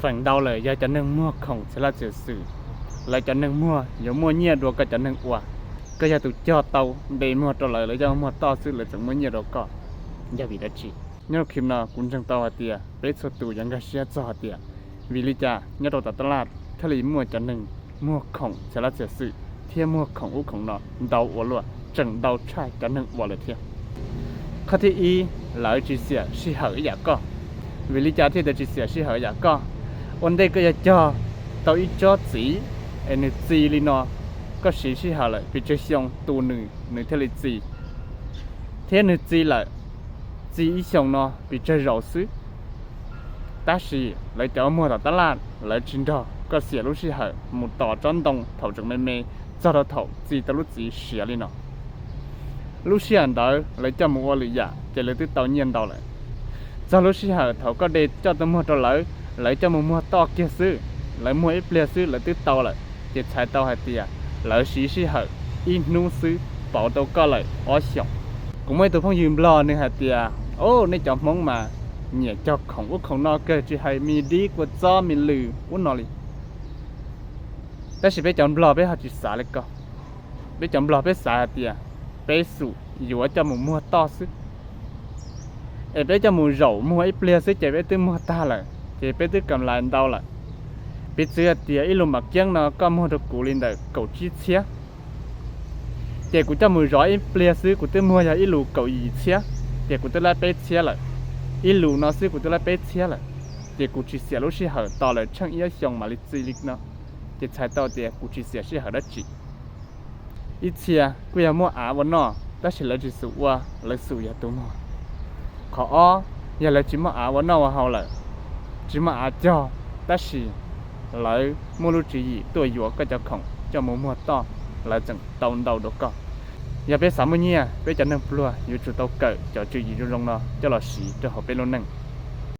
Feem ntau lawm yog cov neeg muag khoom txhia laj txhia xwm, lawv cov neeg muag yuav muaj nyiaj dua koj cov neeg ua. Koj yog tus cog tau npe muag rau lawv, lawv coj muag toj xwb lawv tseem muaj nyiaj dua koj. Yog vim dab tsi? Nyob rau clip no kuv ntseeg tau hais tias peb txhua tus yuav nkag siab txog hais tias vim li cas nyob rau tom tab laj thiaj li muaj cov neeg muag khoom txhia laj txhia xwm thiab muag khoom ub khoom no ntau ua luaj, tseem ntau tshaj cov neeg ua lawm thiab. Qhov thib ib, lawv tsis xiam sij hawm ib yam koj. Vim li cas thiaj tias tsis xiam sij hawm yam koj? Ua ntej koj yuav cog tau ib tsob txiv es nws txi li no, koj siv sij hawm lawm pes tsawg xyoo tu nws, nws thiaj li txi, thiab nws txi lawm, txi ib xyoo no pes tsawg zaus xwb. Tab sis lawv cov muag tom tab laj lawv tsis nrog koj xiam lub sij hawm mus tos tsob ntoo thaum tseem me me txog rau thaum txi tau lub txiv siav li no. Lub sij hawm ntawd lawv coj mus ua lwm yam ces lawv twb tau nyiaj ntau lawm. Txog lub sij hawm thaum koj de coj tuaj muag rau lawv, lawv coj mus muag toj kiag xwb, lawv muag ib pliag xwb lawv twb tau lawm, ces txhais tau hais tias lawv siv sij hawm ib hnub xwb pauv tau koj lawm ob xyoos. Kuv muaj ib tug phooj ywg Nplog nws hais tias, o, nej cov Hmoob mas nyiam cog khoom ub khoom no kawg, tsis hais me dib kua txob me lws ub no li. Tab sis peb cov Nplog peb ho tsis xav li ko. Peb cov Nplog peb xav hais tias peb xum yuav coj mus muag toj xwb, es peb coj mus zaum muag ib pliag xwb ces peb twb muag tag lawm, ces peb twb kam lais ntau lawm. Piv txwv hais tias ib lus mam kiab no koj muag rau kuv li ntawm kaum tsib txhiab, ces kuv coj mus zov ib pliag xwb kuv twb muag yog ib lus kaum yim txhiab, ces kuv twb laib peb txhiab lawm. Ib lus no xwb kuv twb laib peb txhiab lawm, ces kuv tsis xiam lub sij hawm tos lawm tsheej ib ob xyoos mam li txi li no, ces txhais tau tias kuv tsis xiam sij hawm dab tsi. Ib txhia kuj yog muaj av ua noj tab sis lawv tsis xum ua, lawv xum yog tus muag. Qhov ob, yog lawv tsis muaj av ua noj ua haus lawm, tsis muaj av cog, tab sis lawv muaj lub tswv yim tuaj yuav koj cov khoom coj mus muag toj, lawv tseem tau ntau dua koj. Yog peb xav muaj nyiaj, peb cov neeg pluag yuav tsum tau kawm cov tswv yim zoo zoo no coj los siv rau hauv peb lub neej.